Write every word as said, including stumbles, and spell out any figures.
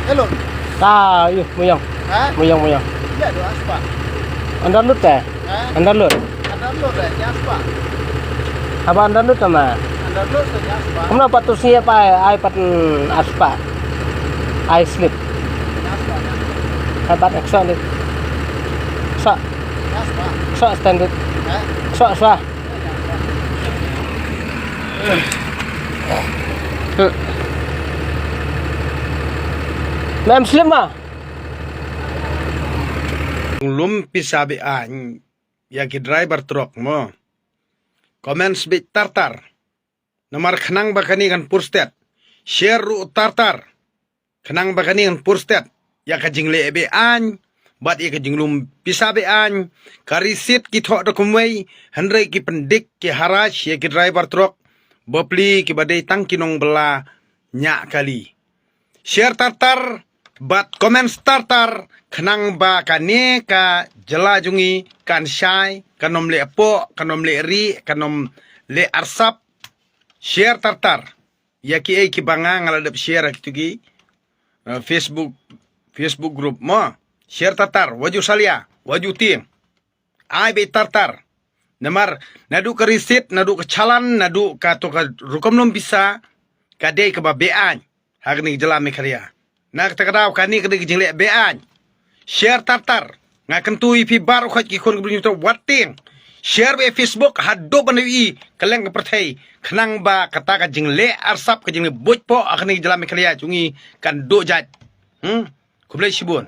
Hello. Ta yu muyong. Ha? Muyong muyong. Ïa do aspa. Anda lut eh? Ha? Anda lut. Anda lut eh, ïa aspa. Haba anda lut ama. Anda lut eh, ïa aspa. Kumno pat tu si apa ai pat, mm, aspa. Ai slip. Ïa aspa, ïa aspa. Ai pat eksa lit. Sa. Ïa aspa. Sa standard. Ha? Sa sa. Mem slip ma. Lum pisa be aiñ ïa ki driver truck mo. Comments beit tar tar. Namar khnang ba kane kan pur stet. Share ruh tar tar. Khnang ba kane kan pur stet ïa ka jingleh be aiñ bad ïa ka jinglum pisa be aiñ, ka receipt ki thoh da kumwei, hynrei ki pyndik ki harass ïa ki driver truck bapli kiba dei tang ki nongbylla ñiah kali. Share tar tar bad comments tar tar khnang ba kane ka jylla jong ngi kan shai, kan ym leh poh, kan ym leh rieh, kan ym leh arsap. Share tar tar. Ïa kiei kiba nga nga la dep share ha kitu ki, eh, Facebook, Facebook group mo. Share tar tar, wat ju salia, wat ju tieng. Ai beit tar tar. Namar naduh ka receipt, naduh ka challan, naduh kato ka rukom lum pisa, ka dei kaba be aiñ ha kane ka jylla Meghalaya. Na kata ka daw kane ka dei ka jingleh be aiñ. Share tar tar. Nga kyntu ïa phi baroh khoit ki khun ki briew, wat tieng. Share beit Facebook haduh ban ïohi kylleng ka pyrthei khnang ba kata ka jingleh arsap, ka jingleh buit poh ha kane ka jylla Meghalaya jong ngi kan duh jait. Hmm? Khublei shibun.